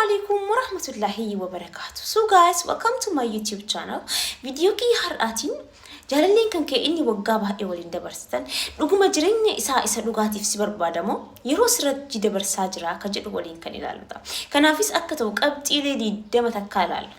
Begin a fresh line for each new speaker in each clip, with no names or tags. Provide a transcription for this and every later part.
Alaikum warahmatullahi wabarakatuh. So guys, welcome to my YouTube channel. Viidiyoo kiyya har'aatiin jaalalleen kan kee inni waggaa baay'ee waliin dabarsitan dhuguma jireenya isaa isa dhugaatiif si barbaadamoo yeroo sirratti dabarsaa jira ka jedhu waliin kan ilaallu ta'a. Kanaafis akka ta'u qabxiilee 20 takkaa ilaalla.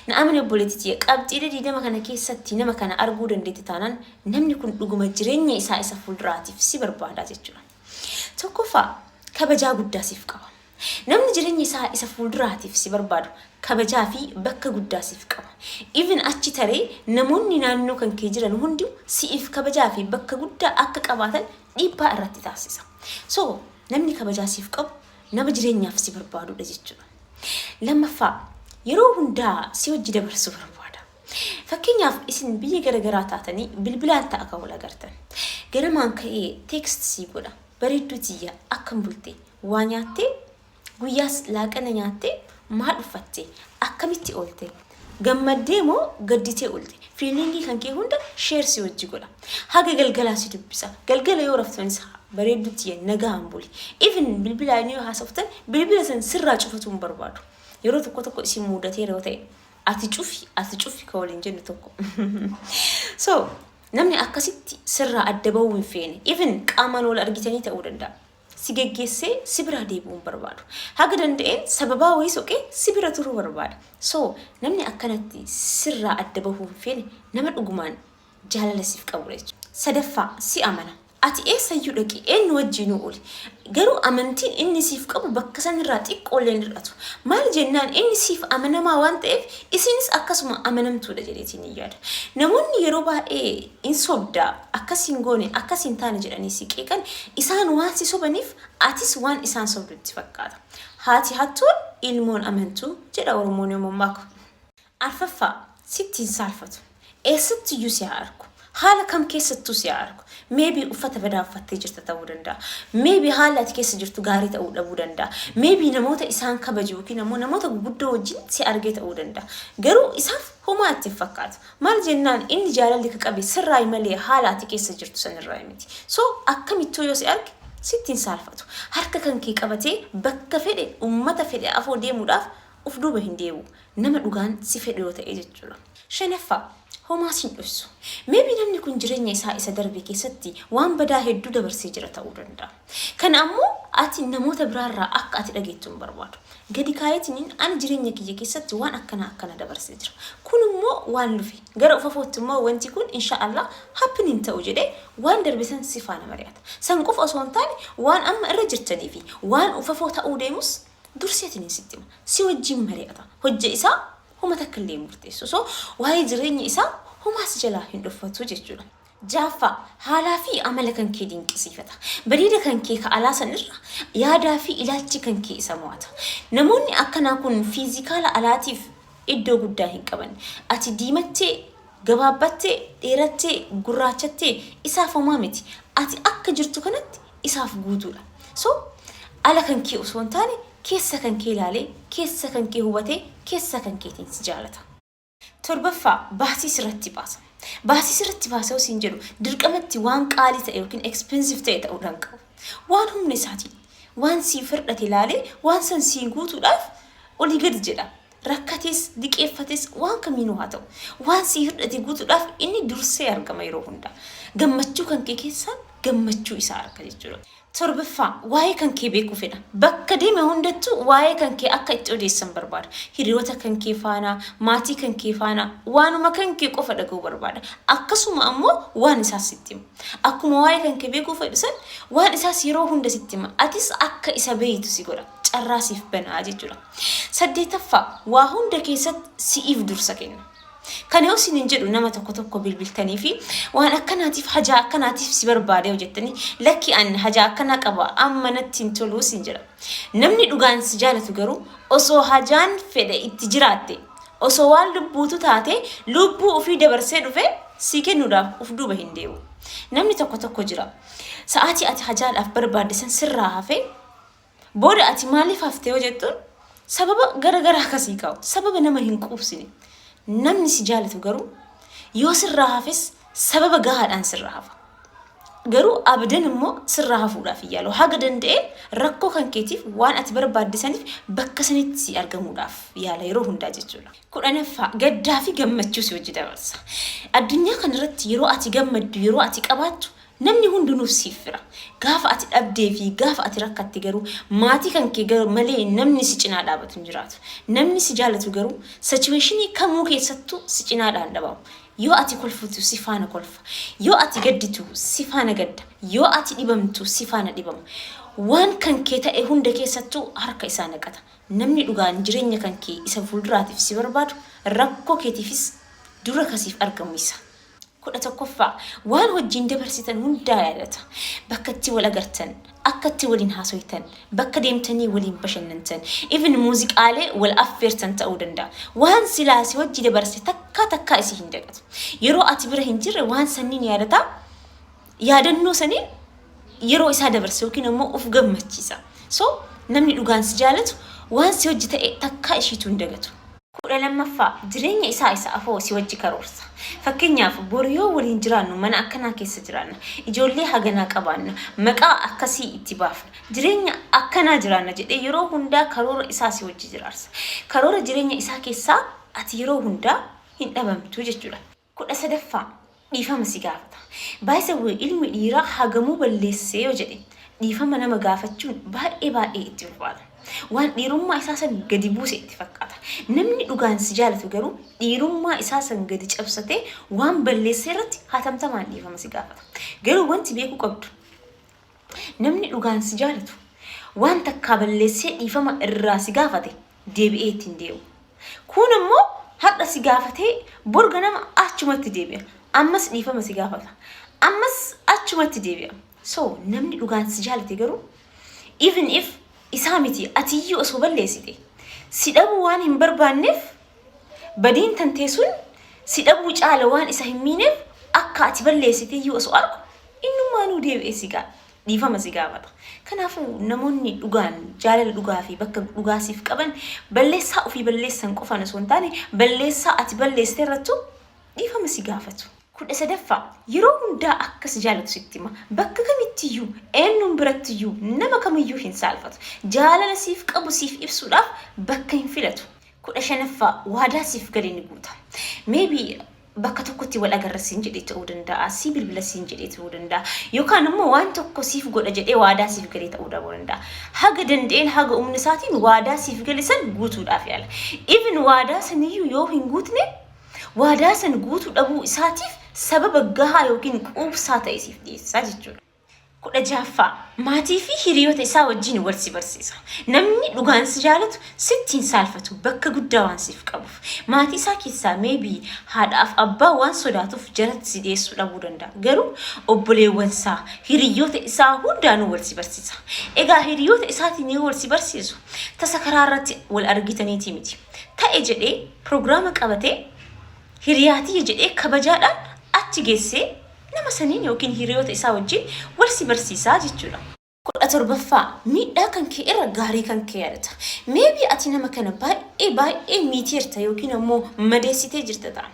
Na amani obboleettii tiyya, qabxiilee 20 kana keessatti nama kana arguu dandeette taanaan namni kun dhuguma jireenya isaa isa fuulduraatiif si barbaada jechuudha. Tokkoffaa, kabajaa guddaa siif qaba. Namni jireenya isaa isa fuulduraatiif si barbaadu kabajaa fi bakka guddaa siif qaba. Even achi taree namoonni naannoo kan kee jiran hundi si'iif kabajaa fi bakka guddaa akka qabaatan dhiibbaa irratti taasisa. So namni kabajaa siif qabu nama jireenyaaf si barbaadudha jechuudha. Lammaffaa, yeroo hundaa si wajji dabarsuu barbaada. Fakkeenyaaf, isin biyya garaagaraa taatanii bilbilaan ta'a kan wal agartan. Ganamaan ka'ee text sii godha. "Bareedduu tiyya, akkam bulte? Waa nyaattee? Guyyaas laaqana nyaattee? Maal uffatte? Akkamitti oolte? Gammaddee moo gadditee oolte?" Feeling kan kee hunda share si wajji godha. Haga galgalaa si dubbisa. Galgala yoo raftanis, "Bareedduu tiyya, nagaan buli." Even bilbilaan yoo haasoftan bilbila san sirraa cufatu hin barbaadu. Yeroo tokko tokko isin mudateera yoo ta'e, "Ati cufi, ati cufi" ka waliin jennu tokko. So namni akkasitti sirraa adda bahuu hin feene, even qaamaan wal argitanii ta'uu danda'a, si geggeessee si biraa deebi'uu hin barbaadu. Haga danda'een sababaa wayii soqee si bira turuu barbaada. So namni akkanatti sirraa adda bahuu hin feene nama dhugumaan jaalala siif qabudha jechuudha. Sadaffaa, si amana. Ati eessayyuu dhaqi, eenyu wajjinuu ooli, garuu amantiin inni siif qabu bakka sanirraa xiqqoollee hin hir'atu. Maal jennaan, inni siif amanamaa waan ta'eef isinis akkasuma amanamtuudha jedheetiin hin yaada. Namoonni yeroo baay'ee "In sobdaa, akkas hin goone, akkas hin taane" jedhanii si qeeqan, isaan waan si sobaniif atis waan isaan sobdutti fakkaata. "Haati hattuun ilmoon amantuu" jedha Oromoon yoo mammaaku. Arfaffaa, sitti hin saalfatu. Eessattiyyuu si haa argu. Haala kam keessattuu si haa argu. Maybe uffata badaa uffattee jirta ta'uu danda'a. Maybe haalli ati keessa jirtu gaarii ta'uu dhabuu danda'a. Maybe namoota isaan kabaju yookiin ammoo namoota guguddoo wajjin si argee ta'uu danda'a. Garuu isaaf homaa itti hin fakkaatu. Maal jennaan, inni jaalalli ka qabe sirraayi malee haala ati keessa jirtu sanirraa miti. So akkamittuu yoo si arge sitti hin saalfatu. Harka kan kee qabatee bakka fedhe, uummata fedhe afoo deemuudhaaf uf duuba hin deebi'u. Nama dhugaan si fedhu yoo ta'e jechuudha. Shanaffaa, homaa sin dhoksu. Maybe namni kun jireenya isaa isa darbe keessatti waan badaa hedduu dabarsee jira ta'uu danda'a. Kana ammoo ati namoota biraarraa akka ati dhageettu hin barbaadu. Gadi kaayetiin, "Ani jireenya kiyya keessatti waan akkana akkana dabarsee jira. Kun immoo waan lufe. Gara ufafootti immoo wanti kun insha Allah happen hin ta'u" jedhee waan darbe san si faana mari'ata. San qofa osoo hin taane waan amma irra jirtanii fi waan ufafoo ta'uu deemus durseetiin sitti hima. Si wajjin mari'ata. Hojii isaa homa takka illee murteessu. So waa'ee jireenya isaa homaa si jalaa hin dhuffatu jechuudha. Jaaffaa, haalaa fi amala kan kee dinqisiifata. Bareeda kan kee ka alaa sanirra yaadaa fi ilaalchi kan kee isa mo'ata. Namoonni akkanaa kun physical alaatiif iddoo guddaa hin qaban. Ati diimattee, gabaabbattee, dheerattee, gurraachattee isaaf homaa miti. Ati akka jirtu kanatti isaaf guutuudha. So ala kan kee osoo hin taane keessa kan kee ilaalee, keessa kan kee hubatee, keessa kan keetiin si jaalata. Torbaffaa, baasii sirratti baasa. Baasii sirratti baasa yoo siin jedhu dirqamatti waan qaalii ta'e yookiin expensive ta'e ta'uu qabu. Waan humna isaatiin waan siif hir'ate ilaalee waan san siin guutuudhaaf olii gadi jedha. Rakkatees, liqeeffates, waan kamiinuu haa ta'u, waan sii hir'ate guutuudhaaf inni dursee argama yeroo hunda. Gammachuu kan kee keessaan gammachuu isaa arga jechuudha. Torbaffaa, waa'ee kan kee beekuu fedha. Bakka deeme hundattuu waa'ee kan kee akka itti odeessan barbaada. Hiriyoota kan kee faana, maatii kan kee faana, waanuma kan kee qofa dhaga'uu barbaada. Akkasuma ammoo waan isaas sitti hima. Akkuma waa'ee kan kee beekuu fedhu san waan isaas yeroo hunda sitti hima. Atis akka isa beeytu si godha. Carraa siif banaa jechuudha. Saddeetaffaa, waa hunda keessatti si'iif dursa kenna. Kana yoo isin hin jedhu, nama tokko tokko bilbiltanii fi waan akkanaatiif, hajaa akkanaatiif si barbaade hojjettanii, "Lakki, ani hajaa akkanaa qaba, amma natti hin toluu" sin jedha. Namni dhugaan si jaalatu garuu osoo hajaan fedhe itti jiraatte, osoo waan lubbuutu taate, lubbuu ofii dabarsee dhufe sii kennuudhaaf uf duuba hin deebi'u. Namni tokko tokko jira. Sa'aatii ati hajaadhaaf barbaadde san sirraa hafee booda "Ati maaliif hafte?" yoo jettuun sababa gara garaa akkasii kaa'u. Sababa nama hin quubsine. Namni si jaalatu garuu yoo sirraa hafes sababa gahaadhaan sirraa hafa. Garuu abadan immoo sirraa hafuudhaaf hin yaalu. Haga danda'een rakkoo kan keetiif, waan ati barbaadde saniif bakka sanitti si argamuudhaaf yaala yeroo hundaa jechuudha. 10ffaa, gaddaa fi gammachuu si wajji dabarsa. Addunyaa kanarratti yeroo ati gammaddu, yeroo ati qabaattu, namni hundinuuf siif fira. Gaafa ati dhabdee fi gaafa ati rakkatte garuu maatii kan kee malee namni si cinaa dhaabatu hin jiraatu. Namni si jaalatu garuu situation kamuu keessattuu si cinaadhaan dhabamu. Yoo ati kolfitu si faana kolfa. Yoo ati gadditu si faana gadda. Yoo ati dhibamtu si faana dhibama. Waan kan kee ta'e hunda keessattuu harka isaa naqata. Namni dhugaan jireenya kan kee isa fuulduraatiif si barbaadu, rakkoo keetiifis dura kasiif argamu isa. 11ffaa, waan wajjin dabarsitan hundaa yaadata. Bakka itti wal agartan, akka itti waliin haasoytan, bakka deemtanii waliin bashannantan, even muuziqaalee wal affeertan ta'uu danda'a. Waan silaa si wajji dabarse takkaa takkaa isii hin dagatu. Yeroo ati bira hin jirre waan sanniin yaadataa, yaadannoo saniin yeroo isaa dabarse yookiin ammoo of gammachiisa. So namni dhugaan si jaalatu waan si wajji ta'e takkaa ishiitu hin dagatu. 12ffaa, jireenya isaa isa afoo si wajji karoorsa. Fakkeenyaaf, boru yoo waliin jiraannu mana akkanaa keessa jiraanna, ijoollee haganaa qabaanna, maqaa akkasii itti baafna, jireenya akkanaa jiraanna jedhee yeroo hundaa karoora isaa si wajji jiraarsa. Karoora jireenya isaa keessaa ati yeroo hundaa hin dhabamtu jechuudha. 13ffaa, dhiifama si gaafata. By the way, ilmi dhiiraa hagamuu balleessee yoo jedhe dhiifama nama gaafachuun baay'ee baay'ee itti ulfaata. Waan dhiirummaa isaa san gadi buuse itti fakkaata. Namni dhugaan si jaalatu garuu dhiirummaa isaa san gadi cabsatee waan balleessee irratti hatamtamaan dhiifama si gaafata. Garuu wanti beekuu qabdu, namni dhugaan si jaalatu waan takkaa balleessee dhiifama irraa si gaafate deebi'ee ittiin deemu. Kun immoo har'a si gaafatee bor ganama achumatti deebi'a. Ammas dhiifama si gaafata. Ammas achumatti deebi'a. So namni dhugaan si jaalate garuu, even if isaa miti atiyyuu osoo balleessite, si dhabuu waan hin barbaanneef, badiin tantee sun si dhabuu caala waan isa hin miineef, akka ati balleessite iyyuu osoo argu innummaanuu deebi'ee si gaa dhiifama si gaafata. Kanaafuu namoonni dhugaan jaalala dhugaa fi bakka dhugaa siif qaban balleessaa ofii balleessan qofaan osoo hin taane balleessaa ati balleessite irrattuu dhiifama si gaafatu. 13ffaa, yeroo hundaa akka si jaalatu sitti hima. Bakka kamittiyyuu, eenyuun birattiyyuu, nama kamiyyuu hin saalfatu. Jaalala siif qabu siif ibsuudhaaf bakka hin filatu. 15ffaa, waadaa siif gale ni guuta. Maybe bakka tokkotti wal agarra siin jedhee ta'uu danda'a, sii bilbila siin jedhee ta'uu danda'a, yookaan immoo waan tokko siif godha jedhee waadaa siif galee ta'uu dhabuu danda'a. Haga danda'een, haga humna isaatiin waadaa siif gale san guutuudhaaf yaala. Even waadaa saniyyuu yoo hin guutne, waadaa san guutuu dhabuu isaatiif sababa gahaa yookiin quubsaa ta'e siif dhiyeessaa jechuudha. 16ffaa, maatii fi hiriyoota isaa wajjin wal si barsiisa. Namni dhugaan si jaalatu sitti hin saalfatu, bakka guddaa waan siif qabuuf. Maatii isaa keessaa maybe haadhaaf abbaa waan sodaatuuf jaratti si dhiyeessuu dhabuu danda'a. Garuu obboleewwan isaa, hiriyoota isaa hundaanuu wal si barsiisa. Egaa hiriyoota isaatiin yoo wal si barsiisu tasa karaa irratti wal argitaniitii miti. Ta'e jedhee piroogiraama qabatee, hiriyaatii jedhee kabajaadhaan achi geessee nama saniin yookiin hiriyoota isaa wajjin wal si barsiisaa jechuudha. 17ffaa, miidhaa kan kee irra gaarii kan kee yaadata. Maybe ati nama kana baay'ee baay'ee miiteerta yookiin ammoo madeessitee jirta ta'a.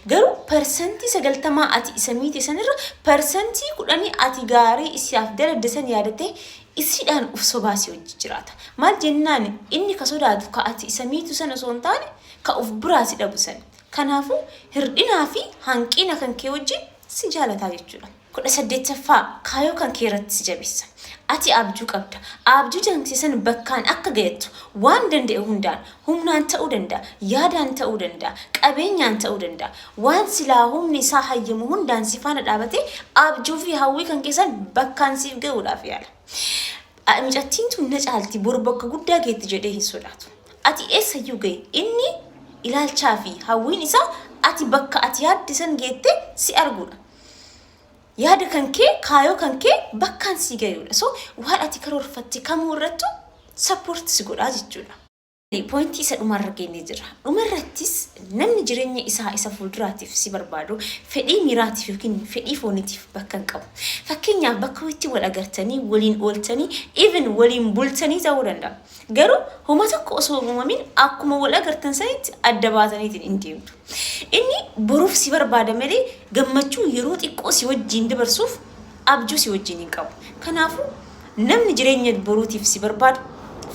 Garuu 90% ati isa miite sanirra 10% ati gaarii isaaf daladde san yaadattee isiidhaan uf sobaasii hojii jiraata. Maal jennaan, inni ka sodaatu ka ati isa miitu sana osoo hin taane ka uf biraa si dhabu sana. Kanaafuu hirdhinaa fi hanqina kan kee wajjin si jaalataa jechuudha. 18ffaa, kaayoo kan kee irratti si jabeessa. Ati abjuu qabda. Abjuu jaamsee san bakkaan akka gayattu waan danda'e hundaan, humnaan ta'uu danda'a, yaadaan ta'uu danda'a, qabeenyaan ta'uu danda'a. Waan silaa humni isaa hayyamu hundaan si faana dhaabatee abjuu fi hawwii kan keessan bakkaan siif ga'uudhaaf yaala. Mucattiin tun na caalti, boru bakka guddaa geetti jedhee hin sodaatu. Ati eessayyuu gahe, inni ilaalchaa fi hawwiin isaa ati bakka ati yaadde san geettee si arguudha. Yaada kan kee, kaayoo kan kee bakkaan si gayuudha. So waan ati karoorfatte kamuu irrattu support si godhaa jechuudha. Point isa dhumarra geenye jira. Dhumarrattis namni jireenya isaa isa fuulduraatiif si barbaadu fedhii miiraatiif yookiin fedhii fooniitiif bakka hin qabu. Fakkeenyaaf, bakka walitti wal agartanii, waliin ooltanii, even waliin bultanii ta'uu danda'a. Garuu homa tokko osoo hin uumamin akkuma wal agartan sanitti adda baataniitiin hin deemtu. Inni boruuf si barbaada malee gammachuu yeroo xiqqoo si wajjin dabarsuuf Abjuu si wajjin hin qabu. Kanaafuu namni jireenya boruutiif si barbaadu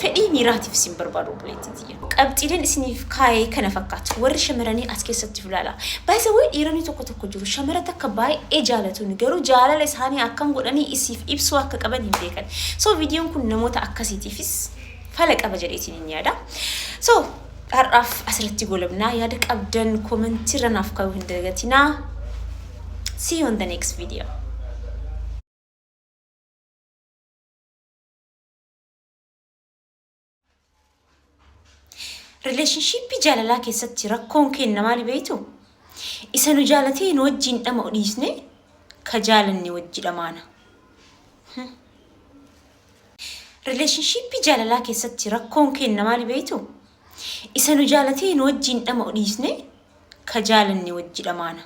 fedhii miiraatiif si hin barbaadu, obboleettii tiyya. Qabxiileen isiniif kaayee kana fakkaatu. Warri shamaranii as keessatti ilaala. Baay'ee wayi dhiironni tokko tokko jiru. Shamara takka baay'ee jaalatuun garuu jaalala isaanii akkam godhanii isiif ibsuu akka qaban hin beekan. So viidiyoon kun namoota akkasiitiifis fala qaba jedheetiin hin yaada. So har'aaf asirratti golabnaa. Yaada qabdan commentiirra naaf kaa'uu hin dagatinaa. See you on the next video. Relationshipii jaalalaa keessatti rakkoon keenya maali beektu? Isa nu jaalatee nu wajjin dhama dhiisne ka jaalanne wajji dhamaana. Relationshipii jaalalaa keessatti rakkoon keenya maali beektu? Isa nu jaalatee nu wajjin dhama dhiisne ka jaalanne wajji dhamaana.